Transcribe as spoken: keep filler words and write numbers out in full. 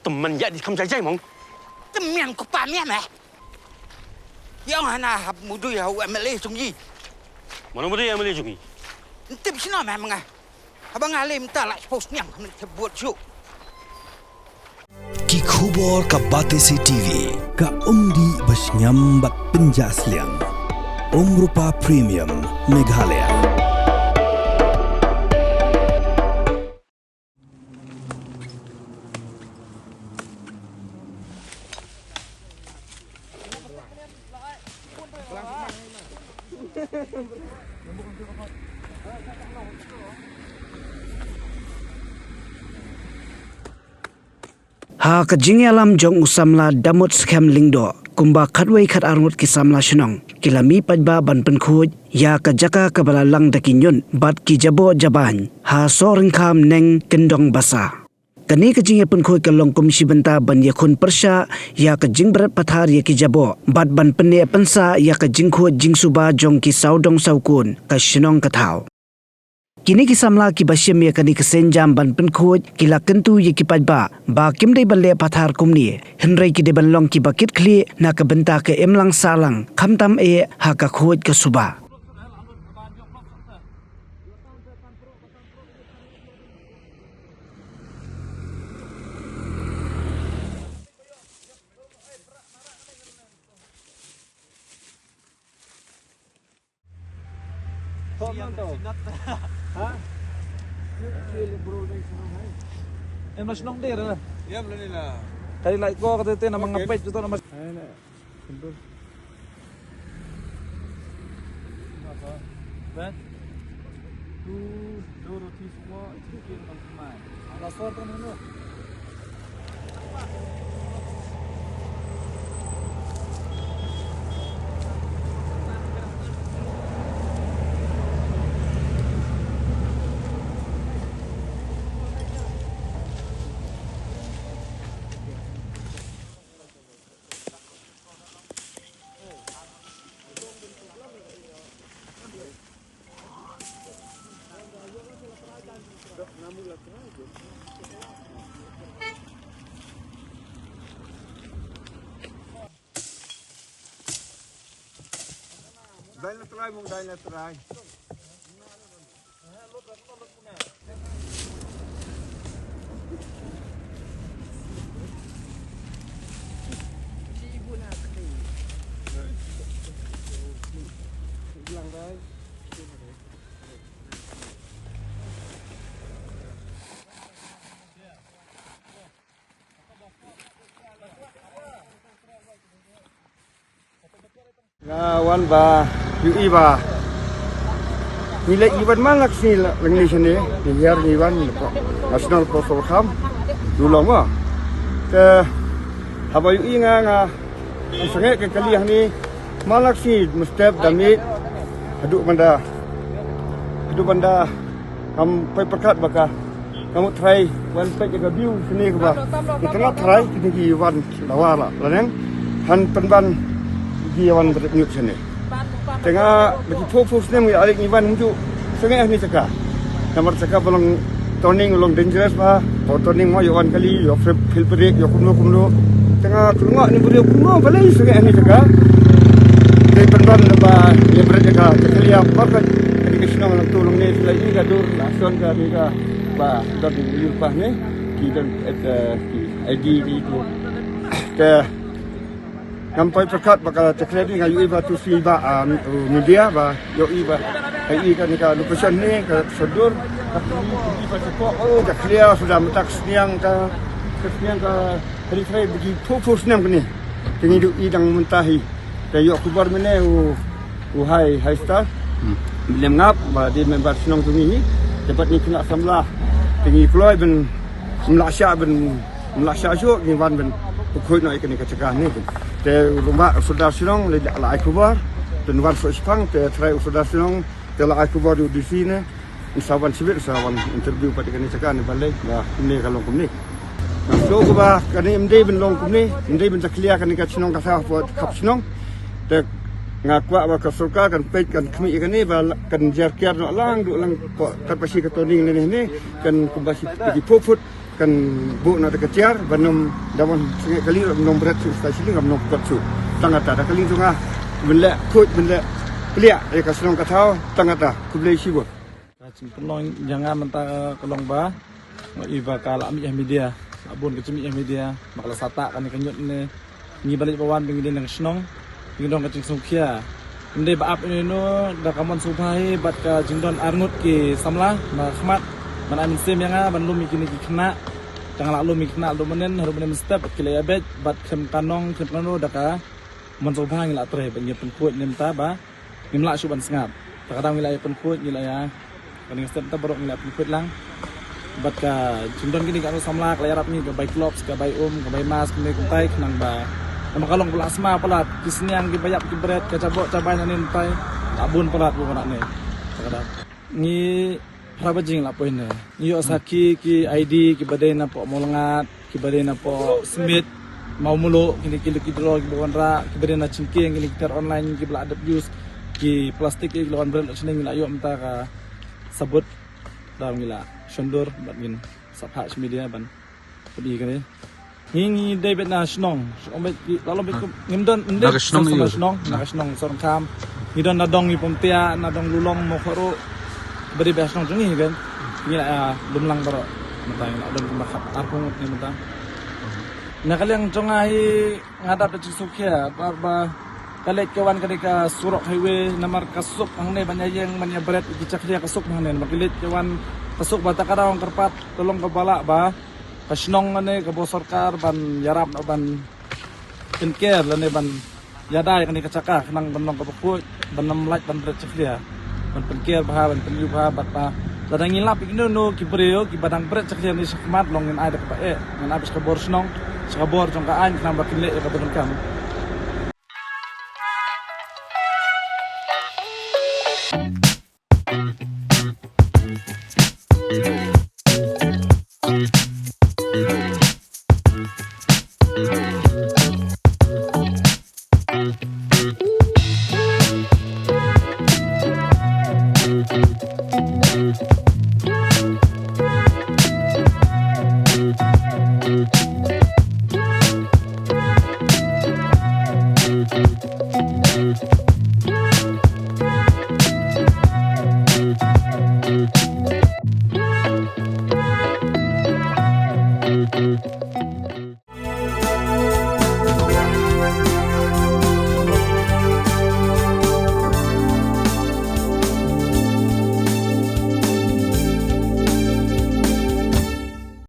Tymmen ïa di kham jai jai mong. Tymmen ko pa mian eh. Ïa nga na hap mudui ha u M L A jong i. Mano mudui M L A jong i? Ntip sino meh menga. Haba nga lem ta la post niang khamne te buat ju. Ki khubor ka Batesi T V. Ka umdih ba sngem bad pynjah sliang. Umrupa Premium Meghalaya. Ha ka jingïalam jong u samla Damut Skhem Lyngdoh, kumba khatwei khatar ngut ki samla shnong ki la mih paidbah ban pynkhuid ïa ka jaka kaba la lang da ki ñiut bad ki jaboh jabain ha Sohryngkham Neng Kyndong Basa. Kane ka jingïapynkhuid ka long kum shi bynta ban ïakhun pyrshah ïa ka jingbret pathar ïa ki jaboh bad ban pynneh pynsah ïa ka jingkhuid jingsuba jong ki sawdong sawkun ka shnong ka thaw. Kine ki samla kiba shim ïa kane ka sienjam ban pynkhuid ki la kyntu ïa ki paidbah ba kim dei ban leh pathar kumne, hynrei ki dei ban long kiba kitkhlieh na ka bynta ka imlang sahlang, khamtam eh ha ka khuid ka suba. Em la shnong der. Em la ni la. Tadi lai ko kata te na mangapet tu na mas. Kan? Tu, tu roti semua, chicken dan semua. Ada sor tu mana? Dai na trai, mong dai na trai. Nga wan ba ïohi ba ngi leit ngi wan man la ka sngi la ngi shane ngi hiar ngi wan National Post of Kham du long ma. Te haba ïohi nga nga sangeh ka kali hangne man la ka sngi mustep da miet haduh ban da haduh ban da ngam poi pyrkhat ba ka Ka mut trai wan peit ïa ka view shane kaba. Ïa ka trai kine ki wan dawa la la neng han pynban ki wan bret ñiut shane. Te nga da ki phew phew snem ngi la leit ngi wan mjuh sngewbha hangne jaka. Namar jaka ba long turning long dangerous ba. Ba turning mo ïa wan kali ïa flip flip brake ïa kumno kumno. Te nga klunga ni briew kumno balei sngewbha hangne jaka. Te pynban ba ïa bret jaka te kali ïa parpet. Kali ka shnong lang tu long ne shlei ni ka dur la shon ka ni ka. Ba don ïurpa ne ki don eh, ki I D ki tu. Te ngam poi pyrkhat ba ka te khlem nga ïohi ba tu si ba ah, media ba ïohi ba ïohi ka ni ka location ne ka sodur. Ka ïohi ba te ko oh ka clear suda mynta ka sniang ka ka sniang ka hari hari bagi phew phew snem kane. Te ngi ïohi dang mynta hi. Te ïoh khubor mynne u u Hai Hai Star. Hmm. Lem ngap ba dei member shnong jong ngi. Te bad ngi khynnah samla. Te ngi kloi ban mlak shah ban mlak shah shuh ngi wan ban pynkhoi noh ïa kane ka jaka ne. Te u rangbah u sordar shnong la ai khubor. Te wan shuh shipang te trai u sordar shnong te la ai khubor ïa u D C ne. Sa wan shibit sa wan interview pat kane jaka ne balei ba kumne ka long kumne. Nga shu kaba kane ym dei ban long kumne, ym dei ban jakhlia kane ka shnong ka sa pat khap shnong. Te nga kwah ba ka sorkar kan peit kan khmih kane ba kan jar kiar noh lang duh lang ko kat ba shi ka turning ne ne kan kumba shi ki phew phut. Kan buh na da ka tiar ban ym da ban sngewkali, ban ym bret shuh, sa shilling ban ym kot shuh. Tang kata da ka liang jong nga ban leh khuid, ban leh pliah ïa ka shnong ka thaw, tang kata. Khublei shibun. Ka jingpynlong jong nga mynta ka long ba nga ïohi ba ka la mih ha media, la bun ka jingmih ha media ba ka la sah tah kane ka ñiut ne. Ngi ba leit ba wan ba ngi dei na ka shnong, ngi don ka jingsngewkhia. Ym dei ba ap ino ino, da ka mon sngewbha hi bad ka jingdon arngut ki samla ba khmat ban ai mynsiem ïa nga ban lum ïa kine ki khynnah. Tang la lum ïa ki khynnah, lum mynnin haduh mynnin mynstep bad ki la ïa beit bad khlem ka nong khlem kano, da ka mon sngewbha ngi la trei bad ngi pynkhuid ne mynta ba ngim lah shuh ban sngap. Ta ka daw ngi la ïa pynkhuid, ngi la ïa, kane ka step ta baroh ngi la pynkhuid lang. Bad ka jingdon kine ki arngut samla ka la ïarap ngi, ka bai gloves, ka bai um, ka bai mask, kine kumtai, khnang ba namar ka long ba la sma palat, ki sniang, ki ba ïap ki bret, ka jaboh jabai na ne myntai, la bun palat ba na ne. Ta ka daw ngi phra baje ngi la poi ne. Ngi ïoh sakhi ki I D ki ba dei na poh Mawlyngngat, ki ba dei na poh Smit, Mawmluh, kine ki lucky draw ki ba wanrah, ki ba dei na Jingkieng, kine ki tiar online ki ba la dep use, ki plastik ki la wan bret la shnong, ngi la ïoh mynta ka sabut. Da ngi la shondur bad ngin sa phah sha media ban pyni kane. Ngi, ngi dei beit na shnong, shnong beit ki, la long beit kum, ngim don, ngim dei na ka shnong, shnong, ïa shnong, na ka shnong Sohryngkham. Ngi don na dong Ïewpyngtiah, na dong Lulong, Mawkharoh. Ba dei beit shnong jong ngi kan. Ngi la, ah, lum lang baroh. Mynta ngi la don kumba khat arphew ngut ne mynta. Na ka liang jong nga hi nga dap da jingsngewkhia ba, ba ka leit ka wan ka dei ka surok highway, namar ka suk hangne ban ïa ïeng ban ïa bret ki jakhlia, ka suk hangne namar ka leit ka wan ka suk ba ta ka daw kyrpad ka long kaba lah ba ka shnong lane ka bor sorkar ban ïarap noh ban pynker lane ban ïada ïa kane ka jaka khnang ban long kaba khuid, ban ym lait ban bret jakhlia, ban pynker bha, ban pynïoh bha bad ba lada ngi lap ïa kino kino ki briew ki ba dang bret jakhlia ne shakhmat, long ngin ai da kaba eh, ngin ai beit sha ka bor shnong, sha ka bor jong ka aiñ khnang ba kin leh ïa kaba donkam.